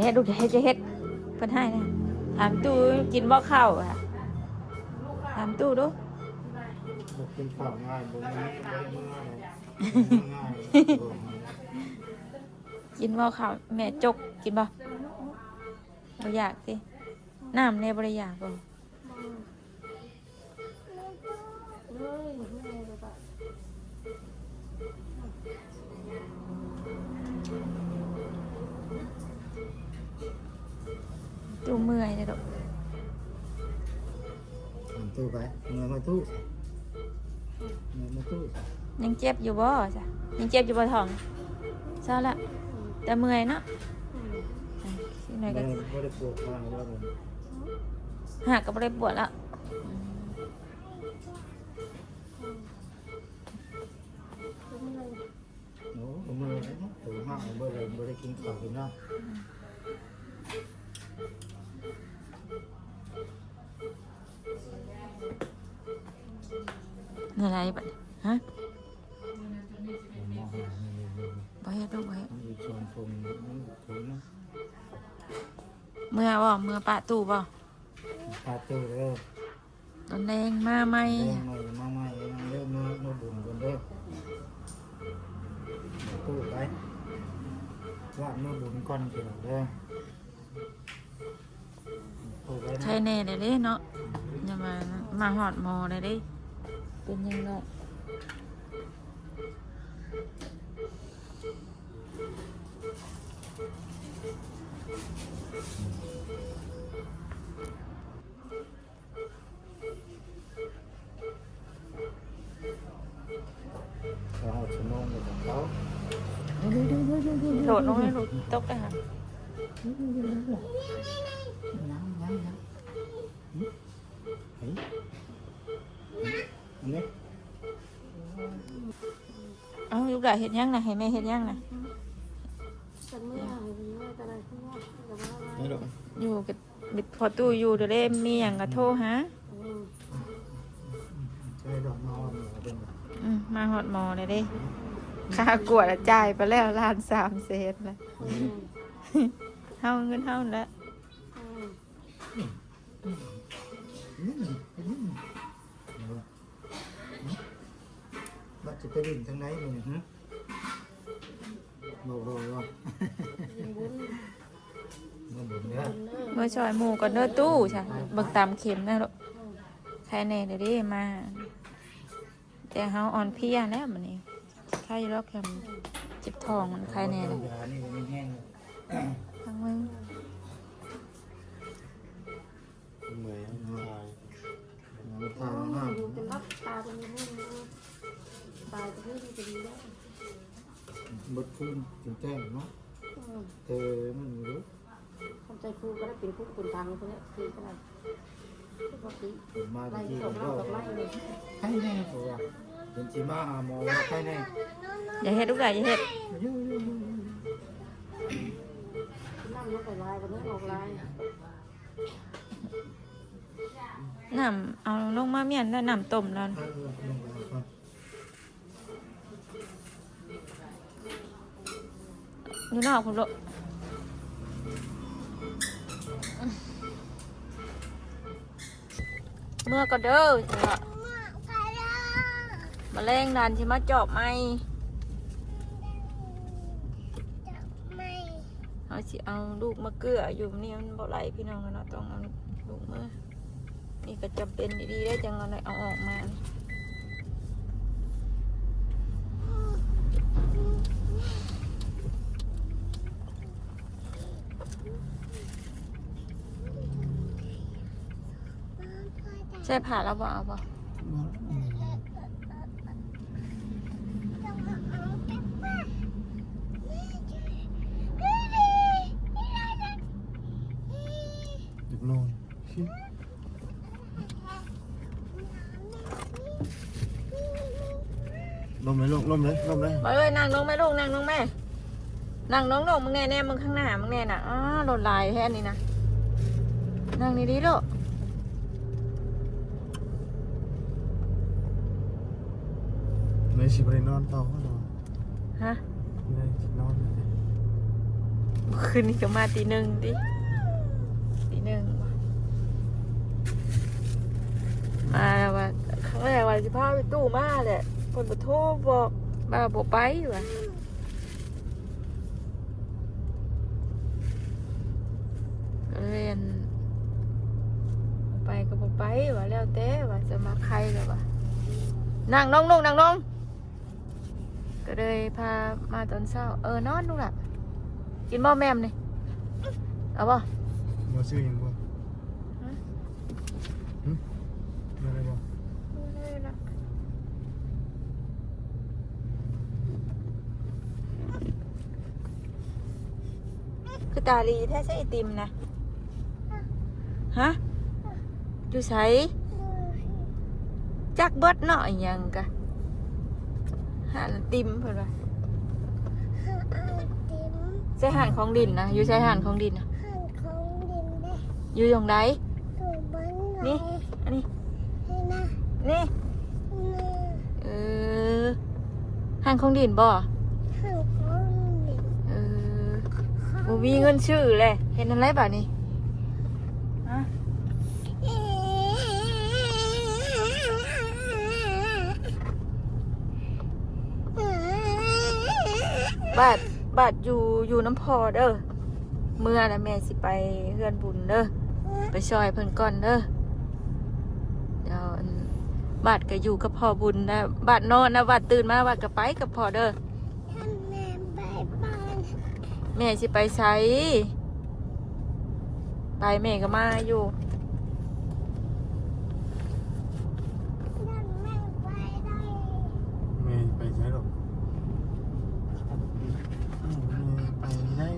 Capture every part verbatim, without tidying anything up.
เฮ็ดดู เฮ็ด จะเฮ็ด เพิ่นให้นะ ถามตู้กินบ่ข้าวอะ ถามตู้ดู บ่กินข้าวง่าย บ่มี บ่ได้เมือดอก ง่าย กินบ่ข้าว แม่จก กินบ่ บ่อยากติ น้ำแน่บ่ได้อยากบ่ ตู้เมื่อยเลยดอก ถามตู้ไป เมื่อยมาตู้ เมื่อยมาตู้ ยังเจ็บอยู่บ่จ๊ะ ยังเจ็บอยู่บ่ท้อง เซาละ แต่เมื่อยเนาะ อืม อ่ะ อีกหน่อยก็ บ่ได้ บ่ได้ปวดข้างว่ามัน หากก็บ่ได้ปวดละ อืม โอ้ เมื่อยแล้วเนาะ ตัวห้าเมื่อยเลย บ่ได้กินข้าวกินน้ำ อะไรบัดนี้ ฮะ บ่เฮ็ดลูก บ่เฮ็ด มันอยู่ชวนชม มันชมนะ เมื่อบ่ เมื่อปะตู้บ่ ปะตู้เด้อ ตอนแรงมาใหม่ ตอนแรงมาใหม่ มาใหม่ เด้อ เมื่อ เมื่อบุญก่อนเด้อ ตู้ไป ว่าเมื่อบุญก่อนพี่น้องเด้อ ไข้แน่เลยเด้เนาะ อย่ามา มาฮอดหมอเลยเด้ เป็นหยังเนาะ เอาชั่วโมงเดียวกับเขา โดดลงให้ลูกตกเลยค่ะ ยัง ยัง ยัง หึ เฮ้ย อันนี้ เอาลูกหลานเฮ็ดหยังนะ ให้แม่เฮ็ดหยังนะ กันเมื่อ เมื่อตะไลเมื่อ แต่ว่า ไม่หรอก อยู่กับ พอตู้อยู่เด้อ มีหยังก็โทรหา อืม ใช่ดอก มาฮอดหมอเป็นแบบ อืม มาฮอดหมอเลยเด้ ค่ากวดอะจ่ายไปแล้วล้านสามแสนละ อืม เฮาเงินเฮานั่นแหละ อืม อืม อืม ว่าจะไปเล่นทางไหนมื้อนี้ ฮะ บอก บอก บอก เบิ่งบุญเด้อ เมื่อช่วยหมู่ก่อนเด้อตู้จ้ะ เบิ่งตามเข็มนะลูก ไข้แน่เด้อเด้มา แต่เฮาอ่อนเพลียแล้วมื้อนี้ ไข้อยู่ดอก เจ็บท้องมันไข้แน่เลย ยานี่มันแห้งเลย ทั้งมึง เมื่อย ตาย ตาย อยู่จนหลับตาจนมืด ตายจนมืดจะดีแล้ว เบิดคืนจนแจ้งเนาะ อืม เออ มันอยู่ ทำใจครูก็ได้เป็นคุกเป็นทางไปแล้ว คือก็ได้ ปกติ ผมมา ไล่ ที่ สอง ที่ เล่า ดอกไม้เลย ไข้แน่ ผมว่า เป็นสิมาหาหมอว่าไข้แน่ อย่าเฮ็ดลูกหลาน อย่าเฮ็ด อยู่ อยู่ อยู่ อยู่ น้ำลงไปลาย วันนี้ออกลาย น้ำเอาลงมาเมียนแล้ว น้ำต้มแล้ว เออ เออ เออ เออ อยู่นอกพุ้นโลด เมื่อก่อนเด้อ มื้อแลงหลานสิมาจอบใหม่ เฮาสิเอาลูกมาเกื้ออยู่นี่มันบ่ไหลพี่น้องเนาะ ต้องเอาลูกมา นี่ก็จำเป็นดีๆ ได้จังเอา เอาออกมา ใช่ผ่าแล้วบ่เอาบ่ เด็กน้อย ลมเลยลูก ลมเลย ลมเลย มาเลย นั่งลงแม่ลูก นั่งลงแม่ นั่งลงลูก มึงแน่แน่ มึงข้างหน้า มึงแน่น่ะ อ๋อ รถหลายแท้นี่นะ นั่งดีๆ ลูก เลยสิไปนอนต่อเนาะ ฮะ เลยสินอนเลย เมื่อ คืนนี้ก็มาตีหนึ่งติ ตีหนึ่ง มาว่าครั้งแรกว่าสิพาไปตู้มาแหละ เพิ่นก็โทรบอกว่าบ่ไปว่ะ ก็เลยอัน บ่ไปก็บ่ไปว่ะ แล้วแต่ว่าจะมาใครแล้วว่ะ นั่งลงลูก นั่งลง ก็เลยพามาตอนเช้า เออ นอนลูกล่ะ กินบ่แม่มนี่ เอาบ่ บ่ซื้อหยังบ่ ฮะ หึ มีอะไรบ่ คือตาลีแท้ ใช่ไอติมนะ ฮะ อยู่ไส จักเบิดเนาะ อิหยังกะ ห้านไอติมเพิ่นว่า ใช่ห้านของดินนะ อยู่ใช่ห้านของดินนะ ห้านของดินเด้ อยู่ตรงใด อยู่บนไหน นี่ อันนี้ นี่นะ นี่ นี่ เออ ห้างของดินบ่ ห้างของดิน เออ บ่มีเงินซื้อเลย เฮ็ดจั่งใดบาดนี้ ฮะ บาด บาดอยู่ อยู่นำพ่อเด้อ เมื่อนะแม่สิไปเฮือนบุญเด้อ ไปซอยเพิ่นก่อนเด้อ เดี๋ยวอัน บาดก็อยู่กับพ่อบุญนะ บาดนอนนะ บาดตื่นมา บาดก็ไปกับพ่อเด้อ ท่านแม่ไปบ้าน แม่สิไปไส ไปแม่ก็มาอยู่ ท่านแม่ไปได้ แม่ไปไสลูก แม่ไปได้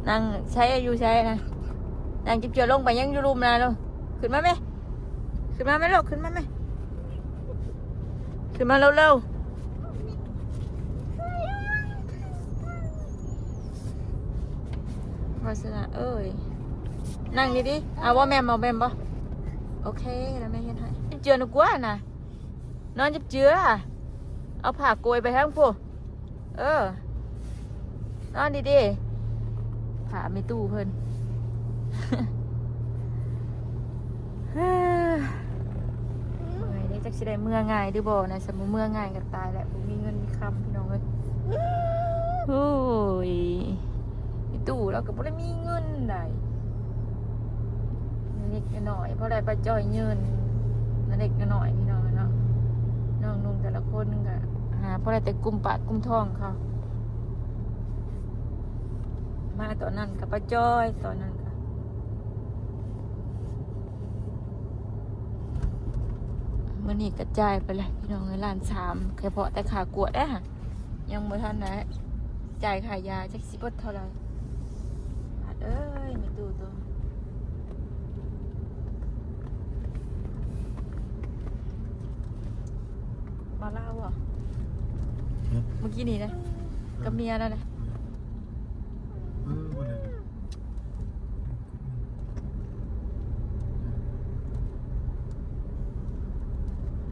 นั่งใช้อยู่ใช้นะ นั่งจิบเจือลงไปยังอยู่ลุ่มนะลูก ขึ้นมาไหม ขึ้นมาไหมลูก ขึ้นมาไหม ขึ้นมาเร็วๆ วาสนาเอ้ย นั่งดีๆ เอาบ่แม่ม เอาแม่มบ่ โอเค แล้วแม่เฮ็ดให้ เจือหนูกลัวนะ นอนจิบเจือ เอาผ้าโกยไปทางพุ้น เออ นอนดีๆ ผ้าแม่ตู้เพิ่น เมื่อยเด้ จักสิได้เมือง่ายหรือบ่นะ สมมุติเมือง่ายก็ตายแล้ว บ่มีเงินมีคำพี่น้องเอ้ย โอ้ย แม่ตู้เราก็บ่ได้มีเงินใด เล็กน้อย พอได้ป้าจ้อยยืน เล็กน้อยพี่น้องเนาะ น้องนุ่งแต่ละคนก็หาพอได้แต่กุมปากกุมท้องเขา มาตอนนั้นก็ป้าจ้อย ตอนนั้นก็ มื้อนี้ก็จ่ายไปแล้วพี่น้องเอ้ย ล้านสาม เฉพาะแต่ค่ากวดเด้อ ยังบ่ทันได้จ่ายค่ายา จักสิเบิดเท่าไหร่ บาดเอ้ย แม่ตู้ตัว มาลาวเหรอ ฮะ เมื่อกี้นี้นะ กับเมียนั่นแหละ เออ บ่ได้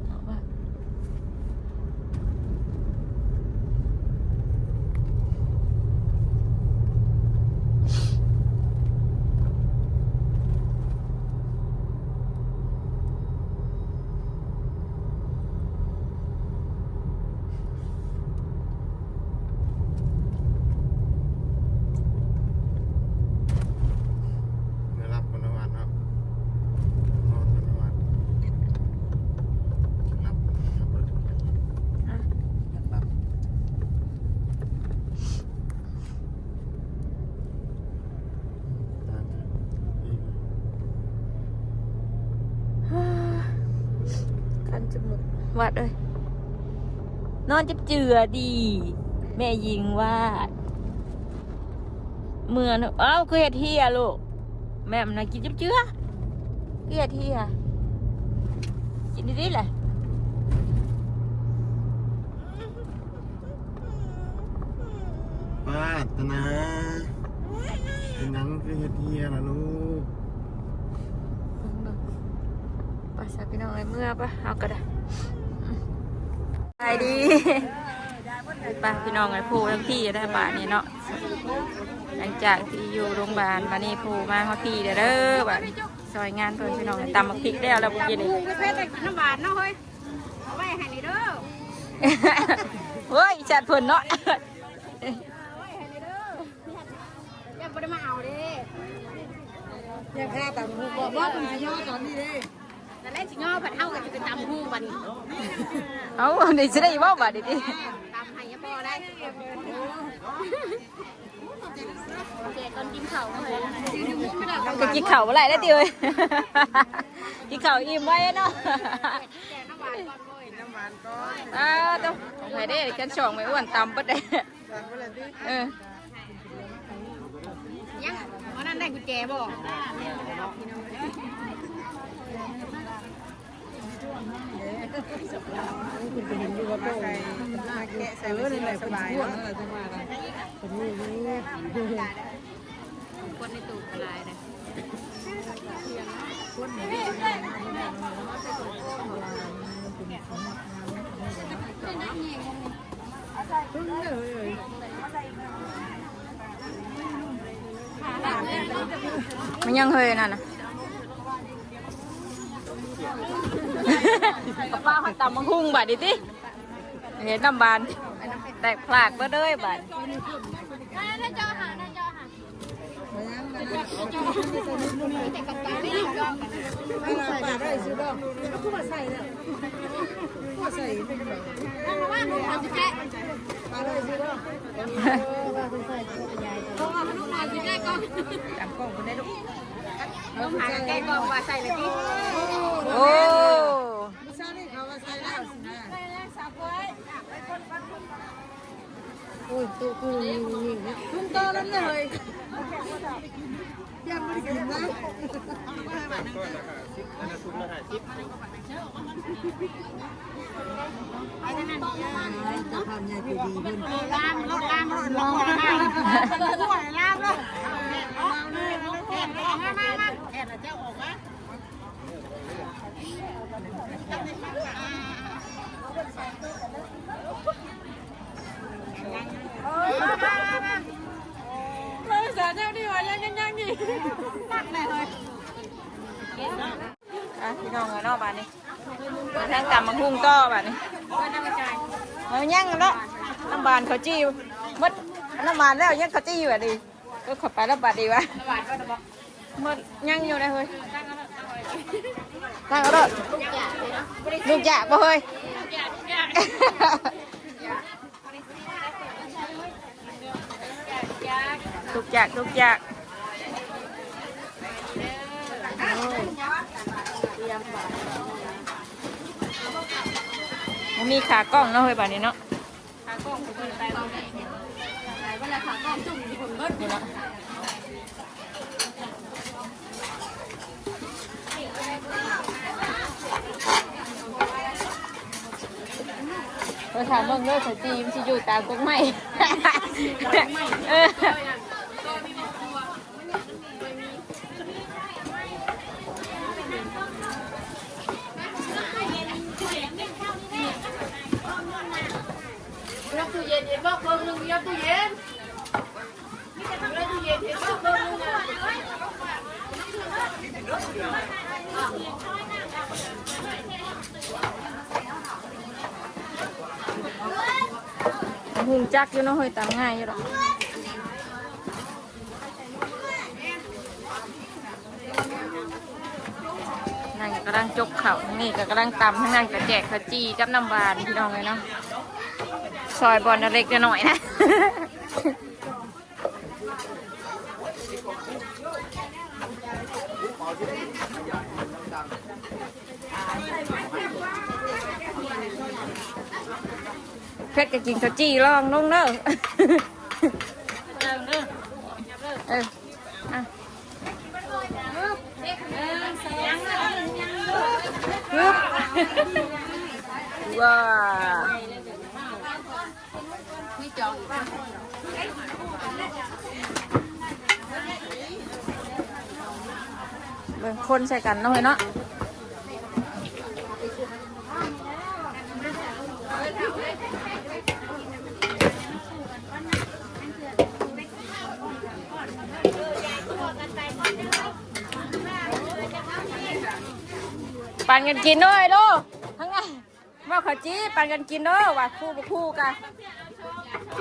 เอาว่า เมื่อรับคนละวันเนาะ นอนคนละวัน รับคนละวัน อ่ะ รับ คันจมูก วัดเอ้ย นอนจิบเจือดี แม่หญิงวาด เมื่อนะ เอ้า คือเฮ็ดเหียลูก แม่มันนะกินจิบเจือ คือเฮ็ดเหีย กินดีๆแหละ ปาดตะนา เป็นหยังคือเฮ็ดเหียล่ะลูก ไปซะพี่น้องเอ้ย เมื่อปะ เอาก็ได้ ไปดี ไปพี่น้อง ไอ้ผู้ทั้งพี่ได้บาทนี่เนาะ หลังจากที่อยู่โรงพยาบาลมานี่ผู้มาฮอดพี่เด้อ บาทนี้ซอยงานเพิ่นพี่น้อง ตำบักพริกแล้วแล้วเมื่อกี้นี่ น้ำหวานเนาะเฮ้ย เอาไว้ให้นี่เด้อ เฮ้ย จัดเพิ่นเนาะ เอาไว้ให้นี่เด้อ ยังบ่ได้มาเอาเด้ ยังค่าตำบักหุ่งบอกว่ามันสิย่อตอนนี้เด้ แต่แรกสิย่อผัดเฮาก็สิไปตำบักหุ่งบัดนี้ เอา นี่สิได้เว้าบาดนี้ติ ตำให้ยังพอได้ แจกตอนกินข้าวเลย ก็กินข้าวบ่ได้แล้วติเอ้ย กินข้าวอิ่มไว้เนาะ แจกน้ำหวานก่อนเว้ย น้ำหวานก่อน อ้าว เจ้าของไผเด้ กันช่องไม่อ้วนตำบ่ได้ ตำบ่ได้ติ เออ ยังวันนั้นได้กุญแจบ่ คุณจะเห็นอยู่ว่าโป้ง แกะใส่ เออ นั่นแหละ สบาย เป็นช่วง เนาะ นั่นแหละ จังหวะนั้น ผมนี่ คนในตู้กระลายเลย มันยังเฮยนั่นน่ะ ป้าเขาตำบักหุ่งบาดนี้ติ เห็นน้ำบาน แตกพลากเบิดเลยบาด ปลาได้ซื้อบ่ แล้วก็มาใส่แล้ว ก็ใส่ ปลาได้ซื้อบ่ เออ ปลาไปใส่ เพราะว่าลูกหลานกินได้ก่อน ตามกล้องคนได้ลูก ลงหาแกงกองว่าใส่เลยพี่ โอ้ ผู้ชายนี่เขาว่าใส่แล้วสินะ โอ้ย โต๊ะกูนี่นี่นี่ ลุงโตแล้วเนี่ยเฮ้ย ยังไม่ได้กินนะ ไปทางนั้น เจ้าภาพใหญ่ใจดีเพิ่น ลามรถลามรถลามรถลามรถ มามามา เออ มามามา เออ สาวเจ้านี่หว่า ยังยังยังนี่ ตักเลยเฮ้ย อ่ะ พี่น้องเอ้ยเนาะ บาดนี้ มาทางตำบักหุ่งต่อบาดนี้ เอายังเนาะ น้ำบานเขาวจี้หมด น้ำบานแล้วยังเขาวจี้อยู่อ่ะดิ ก็เข้าไปแล้วบาดดีวะ หมดยังอยู่เลยเฮ้ย ตั้งเอาเด้อ ลูกอยากบ่เฮ้ย ทุกอยากทุกอยาก มันมีขากล้องเนาะเฮ้ย บาดนี้เนาะ ขากล้องคนไปคนไปเวลาขากล้องจุ่มอยู่คนเบิด ไปถามเบิ่งเด้อ ข้าวจี่มันสิอยู่ตามกกไม้ เออ ยกตู้เย็น เห็นบ่ เครื่องหนึ่ง ยกตู้เย็น หุงจักอยู่เนาะเฮ้ย ตำง่ายอยู่ดอก นั่นก็กำลังจกข้าว นี่ก็กำลังตำ ทั้งนั้นก็แจกข้าวจี่กับน้ำหวานพี่น้องเลยเนาะ ซอยบอลเล็กน้อยนะ เพชรก็กินข้าวจี่ลองลงเด้อ เออ อ่ะ ว้า เบิ่งคนใส่กันเนาะเฮ้ยเนาะ เ ปันกันกินด้วยลูกทั้งนั้น ว่าเขาวจี้ปันกันกินเด้อ ว่าคู่บ่คู่กะ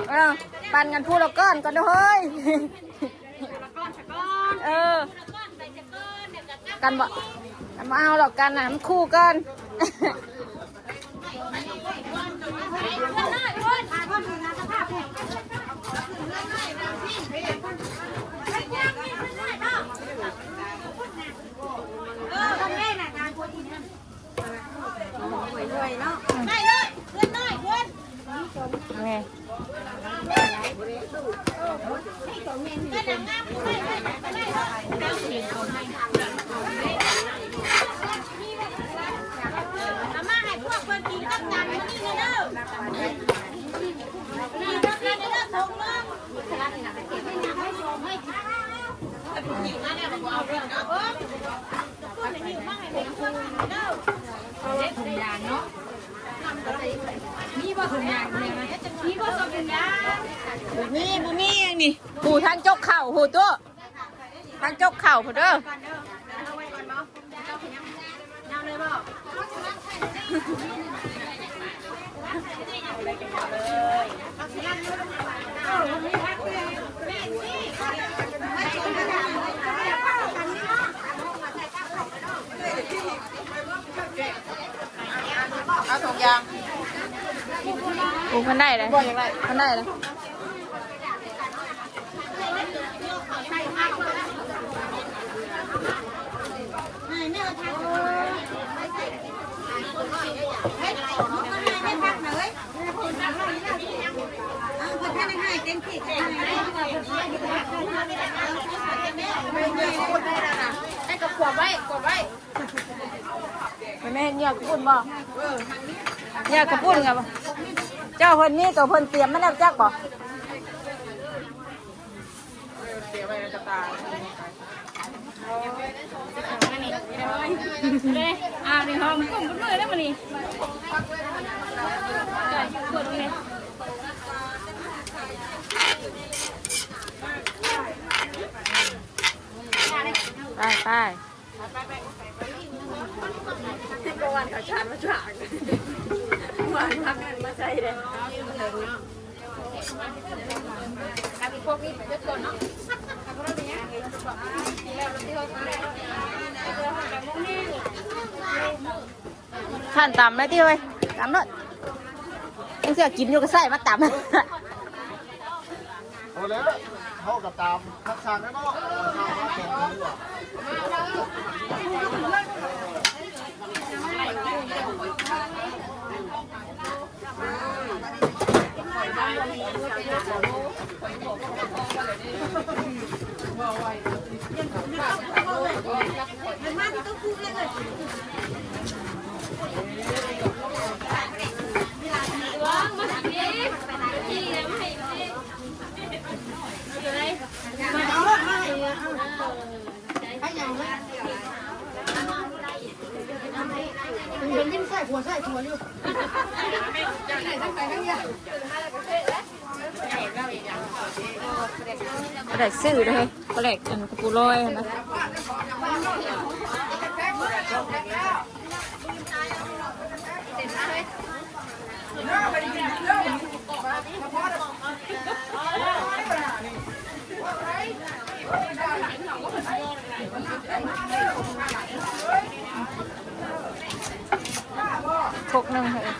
เออ ปันกันผู้ละก้อนก่อนเด้อเฮ้ย เออ กันบ่ กันบ่เอาหรอก กันน่ะ มันคู่ก่อน ไง เอาถุงยางเนาะ มีบ่ถุงยางเนี่ยนะ มีบ่ส่งถุงยาง บ่มี บ่มีหยังนี่ ผู้ทางจกข้าวผู้ตัว ทางจกข้าวผู้เด้อ เอาถุงยาง โอ้ มันได้เลย บ่อยากได้ มันได้เลย ให้กับขวบไว้ ขวบไว้ มันไม่เห็นเหยือกระปุ้นบ่ เหยือกระปุ้นกับ เจ้าเพิ่นมีตัวเพิ่นเตรียมมาแล้วจักบ่ เตรียมไว้ในกระตา เลย อ่า ในห้องกลุ่มเพื่อนแล้วมันนี่ ไปไป ที่ประวันเขาชาญมาจากหวานพักนั่นมาใส่เลย ขั้นต่ำเลยที่เฮ้ย ต่ำเลย มึงเสียกินอยู่ก็ใส่มาต่ำ เอาแล้ว เขาก็ตามทักษะแล้วเนาะ มันเป็นวิ่งใส่หัวใส่หัวอยู่ ใส่ทั้งไปทั้งยา ก็ได้ซื้อเลย ก็แลกอันกระปูร้อยนะ ครกหนึ่งเหรอ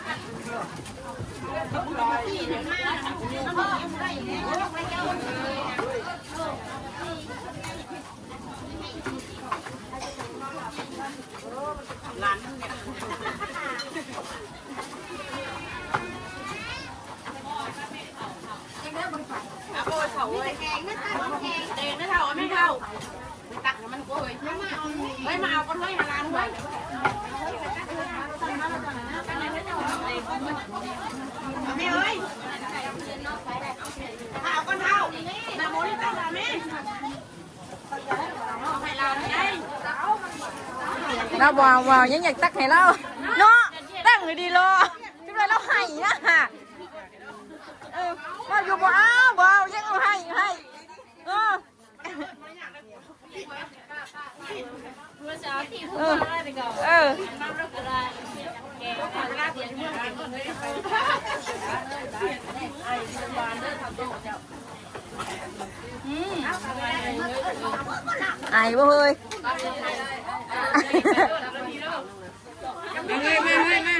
เอาไปเผาเลย แดงนะเฒ่า แดงนะเฒ่า ไม่เฒ่า ตักให้มันกล้วย เฮ้ย มาเอาก้อนเฮ้ย หาร้านเฮ้ย เอาแม่เอ้ย มาเอาก้อนเฒ่า มาโมนี่ตักหาแม่ เราบ่เอาบ่เอายังอยากตักให้เราเนาะ ตั้งอยู่ดีรอ จุ๊บเลยเราให้นะฮะ เออ ว่าอยู่บ่เอาบ่เอายังเอาให้ให้ เออ ไอ้บ่เฮ้ย มาเลยมาเลยมา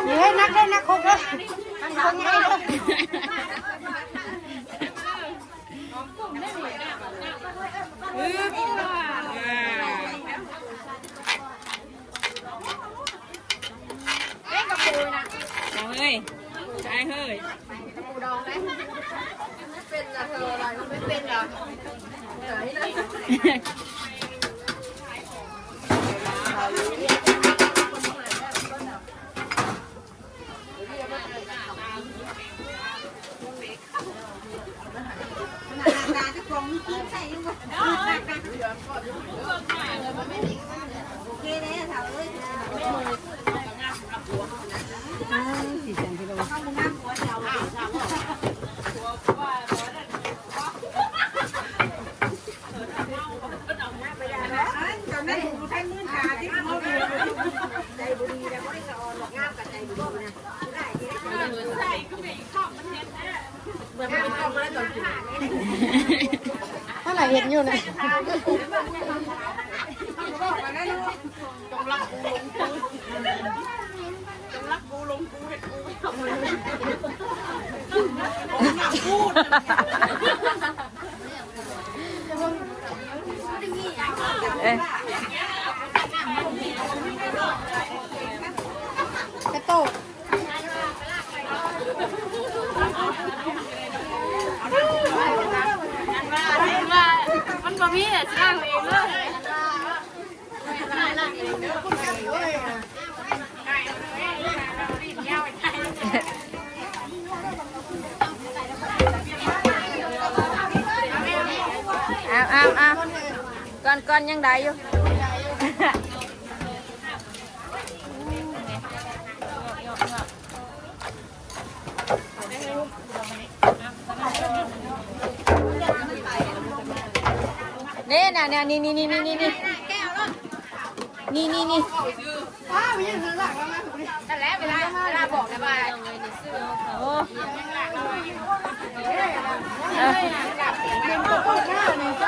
เฮ้ย นักเล่นนักครบเลย คนใหญ่เลย อึ๊บ ว้าว เล่นกับปูนะ เอาเฮ้ย ใช่เฮ้ย ปูดองไหม ไม่เป็นนะเธอ อะไรไม่เป็นเหรอ เท่าไหร่เห็นอยู่นะ จงรักกูลงกู จงรักกูลงกู เห็นกูไม่ทำอะไร จงรักกู เอ๊ะ กระโตก มันบ่มีอะ สิล้างเองเลย เอาเอาเอา ก่อนก่อนยังได้อยู่ นี่นะเนี่ย นี่นี่นี่นี่นี่นี่ นี่นี่นี่ นั่นแหละ เวลา เวลาบอกนะว่า โอ้ เออ เออ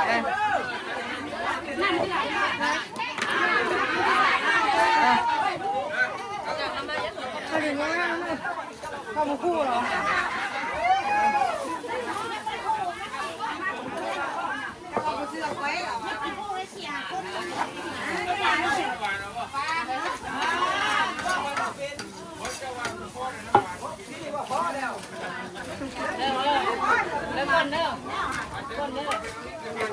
เออ เข้ามาคู่เหรอ เด้อเด้อเด้อเด้อคนเด้อ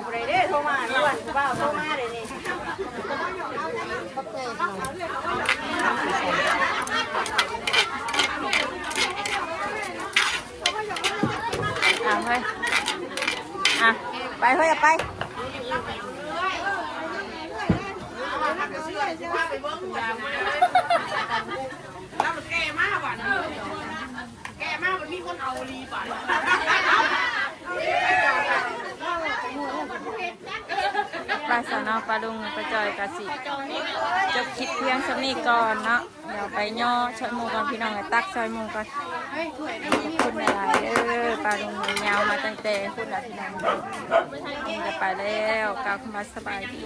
ผู้ใดเด้อโทรมาด่วน ผู้บ่าวโทรมาเด้อนี่ อ่ะเฮ้ย อ่ะ ไปเฮ้ย เอาไป แล้วมันแก่มากว่ะ แก่มากมันมีคนเอาลีบาด ไปสาวน้องปาลุงปาจอยกะสิ จบคลิปเพียงส่ำนี้ก่อนเนาะ เดี๋ยวไปย่อซอยหมู่ก่อนพี่น้อง ไปตักซอยหมู่ก่อน ขอบคุณหลายๆเด้อ ปาลุงยาวมาตั้งแต่พุ้นละพี่น้อง จะไปแล้ว กล่าวคำว่าสบายดี